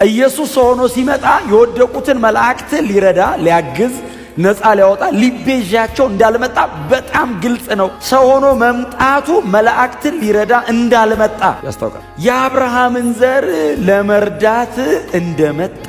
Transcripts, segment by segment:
ኢየሱስ ሰው ሆኖ ሲመጣ የወደቁትን መላእክት ሊረዳ፣ ሊያግዝ፣ ነፃ ሊያወጣ፣ ሊቤዣቸው እንዳልመጣ በጣም ግልጽ ነው። ሰው ሆኖ መምጣቱ መላእክትን ሊረዳ እንዳልመጣ ያስታውቃል። የአብርሃምን ዘር ለመርዳት እንደመጣ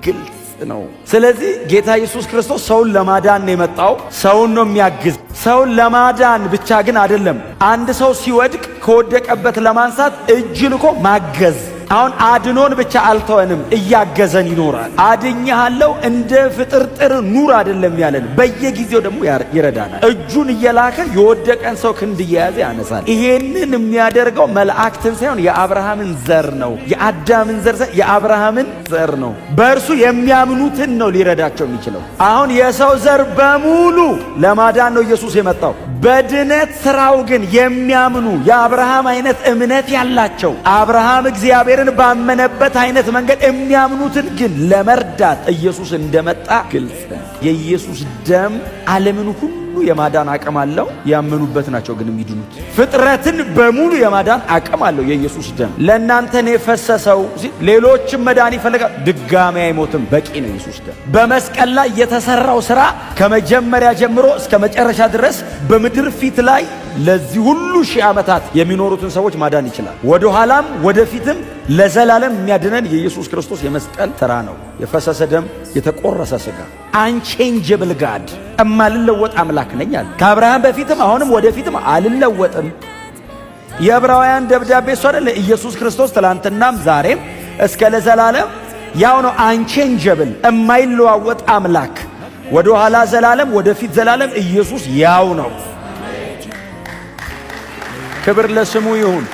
ግልጽ ነው። ስለዚህ ጌታ ኢየሱስ ክርስቶስ ሰውን ለማዳን ነው የመጣው። ሰውን ነው የሚያግዝ። ሰውን ለማዳን ብቻ ግን አይደለም። አንድ ሰው ሲወድቅ ከወደቀበት ለማንሳት እጅ ልኮ ማገዝ። አሁን አድኖን ብቻ አልተወንም፣ እያገዘን ይኖራል። አድኜሃለሁ እንደ ፍጥርጥር ኑር አይደለም ያለን፣ በየጊዜው ደግሞ ይረዳናል። እጁን እየላከ የወደቀን ሰው ክንድ እየያዘ ያነሳል። ይሄንን የሚያደርገው መላእክትን ሳይሆን የአብርሃምን ዘር ነው። የአዳምን ዘር ሳይሆን የአብርሃምን ዘር ነው። በእርሱ የሚያምኑትን ነው ሊረዳቸው የሚችለው። አሁን የሰው ዘር በሙሉ ለማዳን ነው ኢየሱስ የመጣው። በድነት ስራው ግን የሚያምኑ፣ የአብርሃም አይነት እምነት ያላቸው፣ አብርሃም እግዚአብሔርን ባመነበት አይነት መንገድ የሚያምኑትን ግን ለመርዳት ኢየሱስ እንደመጣ ግልጽ ነው። የኢየሱስ ደም ዓለምን ሁሉ የማዳን አቅም አለው። ያመኑበት ናቸው ግን የሚድኑት። ፍጥረትን በሙሉ የማዳን አቅም አለው የኢየሱስ ደም። ለእናንተ ነው የፈሰሰው። ሌሎችም መዳን ይፈልጋል። ድጋሚ አይሞትም። በቂ ነው የኢየሱስ ደም። በመስቀል ላይ የተሰራው ስራ ከመጀመሪያ ጀምሮ እስከ መጨረሻ ድረስ በምድር ፊት ላይ ለዚህ ሁሉ ሺህ ዓመታት የሚኖሩትን ሰዎች ማዳን ይችላል። ወደ ኋላም ወደፊትም ለዘላለም የሚያድነን የኢየሱስ ክርስቶስ የመስቀል ስራ ነው። የፈሰሰ ደም፣ የተቆረሰ ስጋ። Unchangeable God፣ እማልለወጥ አምላክ ነኝ አለ። ከአብርሃም በፊትም አሁንም ወደፊትም አልለወጥም። የዕብራውያን ደብዳቤ እሱ አይደለ? ኢየሱስ ክርስቶስ ትላንትናም ዛሬም እስከ ለዘላለም ያው ነው። Unchangeable፣ እማይለዋወጥ አምላክ፣ ወደ ኋላ ዘላለም ወደፊት ዘላለም ኢየሱስ ያው ነው። ክብር ለስሙ ይሁን።